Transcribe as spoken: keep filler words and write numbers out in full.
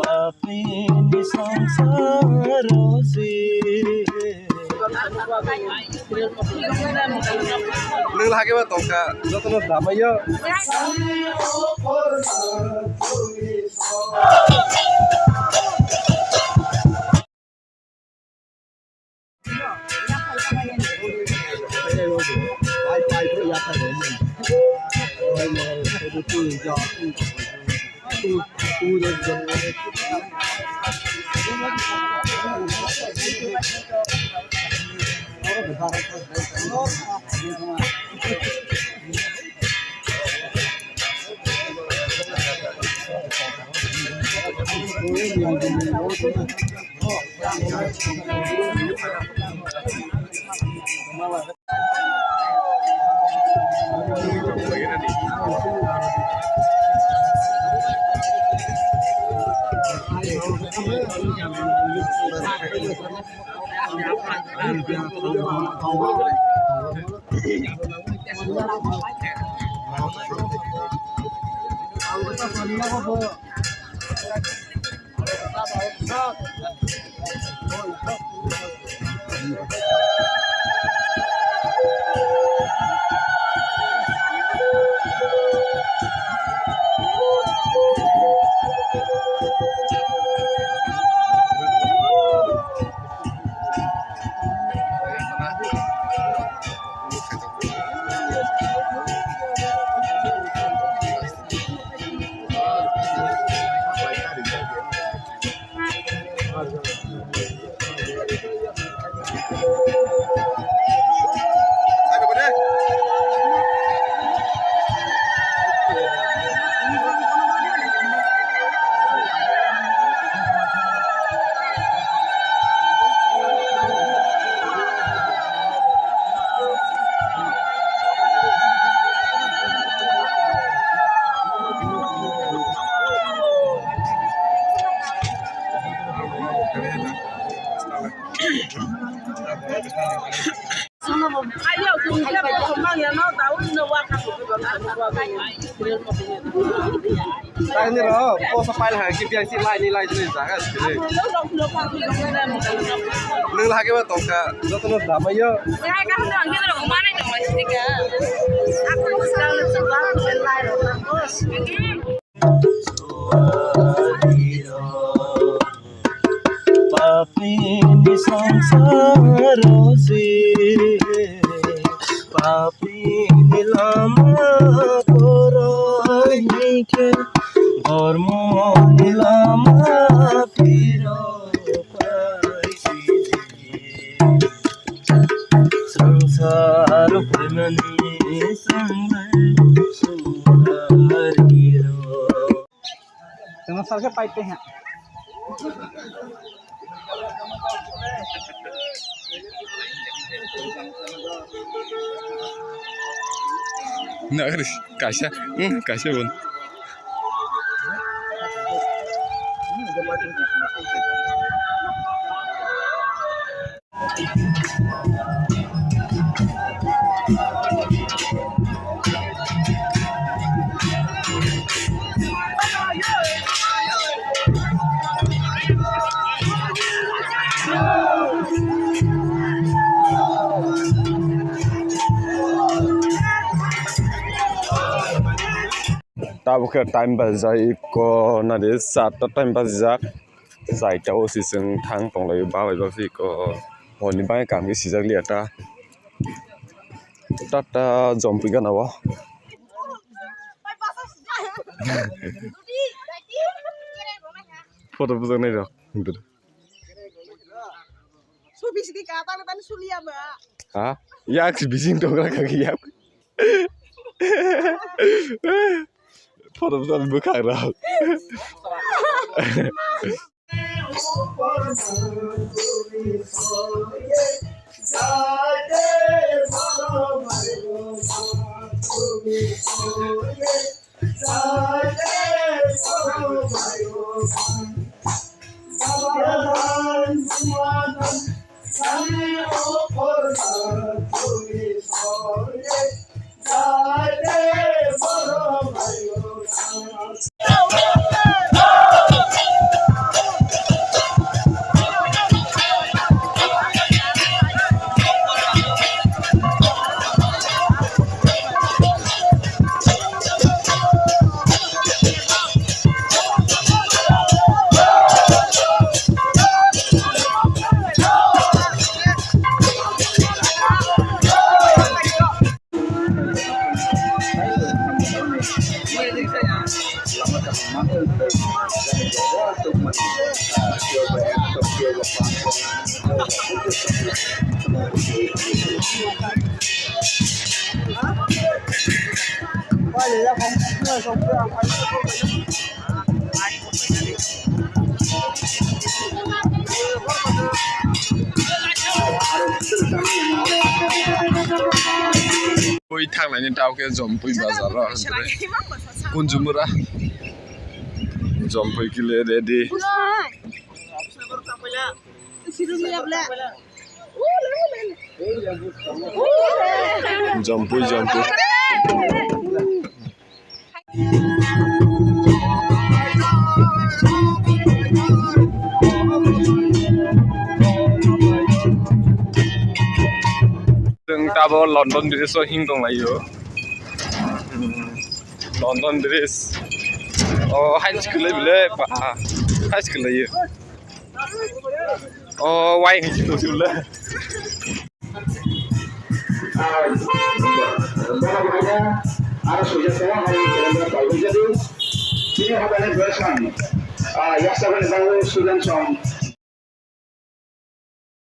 Papini sangsaro si. Nwng lagi ba tongkha, jotono damaiyo. Taini ro, posa pail hai, kipiang si lai ni lai ni jaga sini. Nwng lagi ba tongkha, jotono damaiyo. Papini sangsaro si, papini lama koroi khe, dhormoni lama phiro pai si. Sangsaro phaimani sanglai suhariro. Tengah salke pai teh ya. Nak kaisa, hmm, kaisa bon. Tabuk khe time bajijak iko nadi charta time bajijak. Chaita o si chwng thang tonglaio, ba bai baksa iko horni bai kaham khe sijak liya ta. Tata jompi gana o. Photo bujak nai rok. Subis di kata kata sulia ba. Ha? Yak bising tong kaka yak. Photo bujak bwkhak rok. Ui thangnaini tao khe Jompui bazar o, Kunjumura. Jompui kile ready. Jompui, Jompui. Chwng tabo London Bridge o hing tonglaio. Hmm, London Bridge. O, hai se kwlai bile, ba, hai se kwlaio. O, wai hwnwi se tongsi bwle. Bono bahai aro soja tongo, hai calendar palbai jadi. Tini habai ni duration, ah, yaksabani bagwi student song.